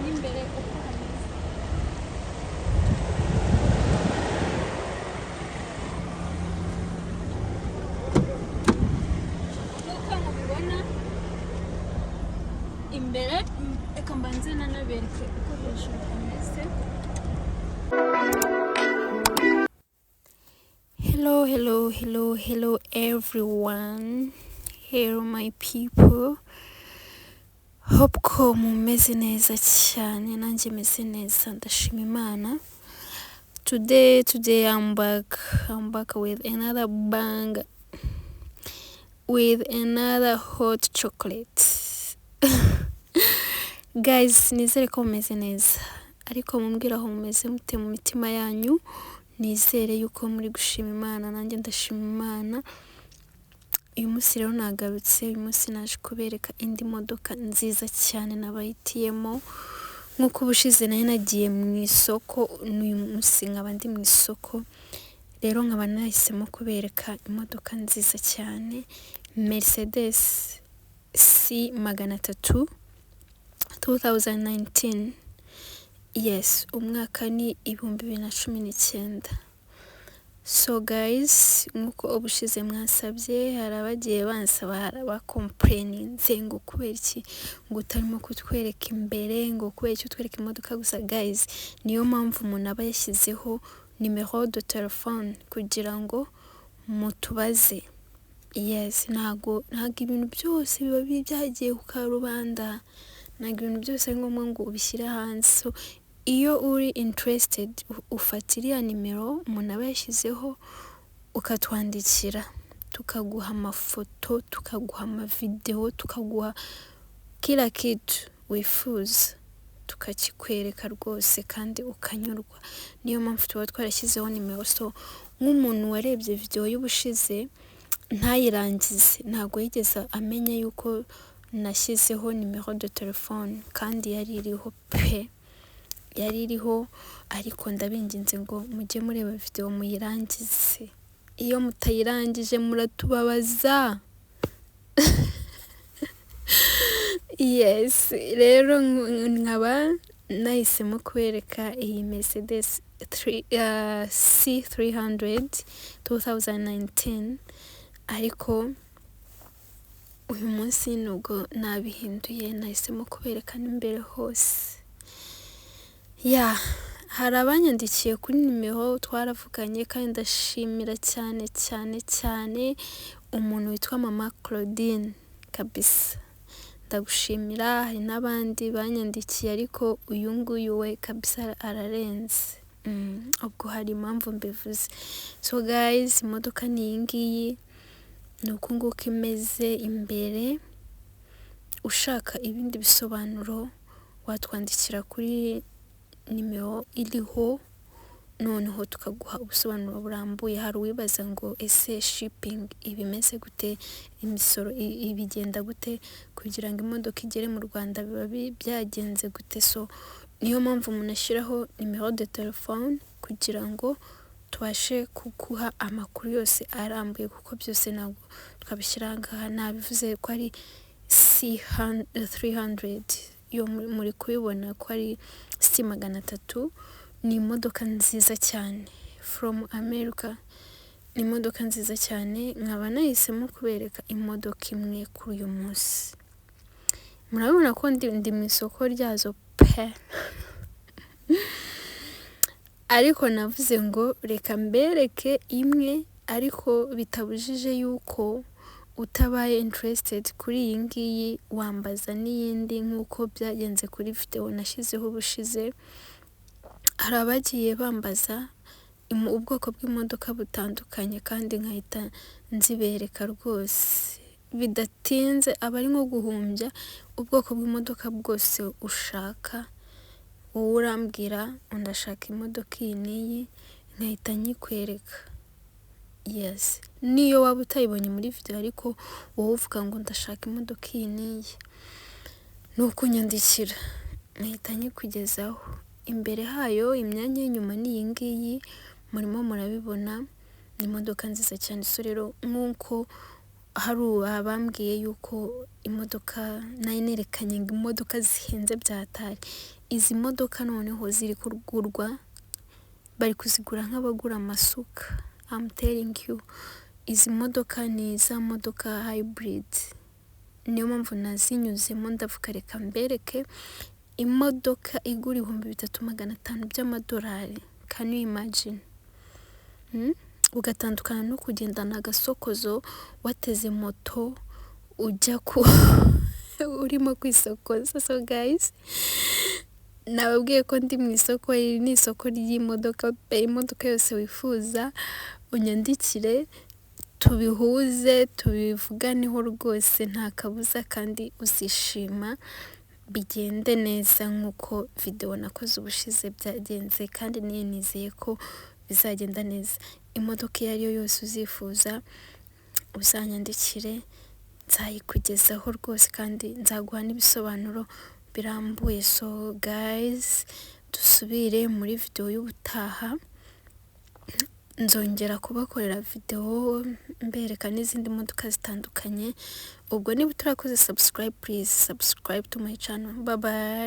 n'imbere uko hameze. Nk'uko mubibona imbere, reka mbanze nanabereke uko hejuru hameze. Hello, hello, hello, hello everyone. Hello my people. Hope ko mumeze neza cyane, nanjye meze neza, ndashima Imana. Today I'm back. I'm back with another bang, with another hot chocolate. Guys, nizere ko mumeze neza. Ariko mumbwire aho mumeze mute mu mitima yanyu, nizere yuko muri gushima Imana, nanjye ndashima Imana. Uyu munsi rero nagarutse, uyu munsi naje kubereka indi modoka nziza cyane nabahitiyemo. Nk'uko ubushize nari nagiye mu isoko, n'uyu munsi nkaba ndi mu isoko. Rero nkaba nahisemo kubereka imodoka nziza cyane, Mercedes C 300 2019. Yes, umwaka ni 2019. So guys, nk'uko ubushize mwasabye, hari abagiye bansaba, hari abacomplaininze ngo kubera iki ngo utarimo kutwereka imbere, ngo kubera iki utwereka imodoka gusa. Guys, niyo mpamvu umuntu aba yashyizeho numéro de téléphone kugira ngo mutubaze. Yes, ntago ibintu byose biba byagiye ku karubanda, ntabwo ibintu byose ari ngombwa ngo ubishyire hanze. So iyo uri interested, ufata iriya nimero umuntu aba yashyizeho ukatwandikira, tukaguha amafoto, tukaguha amavidewo, tukaguha kila kitu wifuza, tukakikwereka rwose kandi ukanyurwa. Niyo mpamvu tuba twarashyizeho nimero. So nk'umuntu warebye videwo y'ubushize ntayirangize, ntabwo yigeze amenya yuko nashyizeho numéro de téléphone kandi yari iriho pe, yari iriho. Ariko ndabinginze ngo mujye mureba videwo muyirangize, iyo mutayirangije muratubabaza. Yes, rero nkaba nahisemo kubereka iyi Mercedes C300 2019, ariko uyu munsi nubwo nabihinduye, nahisemo kubereka n'imbere hose. Ya, hari abanyandikiye kuri nimero, twaravuganye, kandi ndashimira cyane cyane cyane umuntu witwa Mama Claudine, kabisa ndagushimira. Hari n'abandi banyandikiye, ariko uyu nguyu we kabisa ararenze. Ubwo hari impamvu mbivuze. So guys, imodoka ni iyi ngiyi, ni uku nguku imeze imbere. Ushaka ibindi bisobanuro watwandikira kuri nimero iriho, noneho tukaguha ubusobanuro burambuye. Hari uwibaza ngo ese shipping iba imeze gute, imisoro ibigenda gute kugira ngo imodoka igere mu Rwanda, biba byagenze gute? So niyo mpamvu umuntu ashyiraho numéro de téléphone kugira ngo tubashe kuguha amakuru yose arambuye, kuko byose ntabwo twabishyira aha ngaha. Nabivuze ko ari C300, yo muri kubibona ko ari C 300. Ni imodoka nziza cyane from America, ni imodoka nziza cyane. Nkaba nahisemo kubereka imodoka imwe kuri uyu munsi. Murabona ko ndi mu isoko ryazo pe, ariko navuze ngo reka mbereke imwe, ariko bitabujije yuko utabaye interested kuri iyi ngiyi wambaza n'iyindi, nk'uko byagenze kuri videwo nashyizeho ubushize. Hari abagiye bambaza ubwoko bw'imodoka butandukanye kandi nkahita nzibereka rwose bidatinze, aba ari nko guhumbya. Ubwoko bw'imodoka bwose ushaka, wowe urambwira ndashaka imodoka iyi n'iyi, nkahita nyikwereka. Yes, niyo waba utayibonye muri videwo, ariko wowe uvuga ngo ndashaka imodoka iyi n'iyi, ni ukunyandikira nkahita nyikugezaho. Imbere hayo, imyanya y'inyuma ni iyi ngiyi murimo murabibona, ni imodoka nziza cyane. So rero nk'uko Hari abambwiye yuko imodoka nari nerekanye ngo imodoka zihenze byatari. Izi modoka noneho ziri kugurwa, bari kuzigura nk'abagura amasuka. I'm telling you, izi modoka ni za modoka hybrid, niyo mpamvu nazinyuzemo ndavuga reka mbereke imodoka igura 3500 by'amadolari. Can you imagine? Ugatandukana no kugendana agasokozo, wateze moto ujya ku urimo kwisokoza. So guys, nababwiye ko ndi mu isoko. Iri ni isoko ry'imodoka pe. Imodoka yose wifuza unyandikire, tubihuze, tubivuganeho rwose, nta kabuza kandi uzishima, bigende neza nk'uko videwo nakoze ubushize byagenze, kandi niyo nizeye ko bizagenda neza. Imodoka iyo ari yo yose uzifuza uzanyandikire, nzayikugezaho rwose kandi nzaguha n'ibisobanuro birambuye. So guys, dusubire muri videwo y'ubutaha, nzongera kubakorera videwo mbereka n'izindi modoka zitandukanye. Ubwo niba utarakoze subscribe, please subscribe to my channel. Bye bye.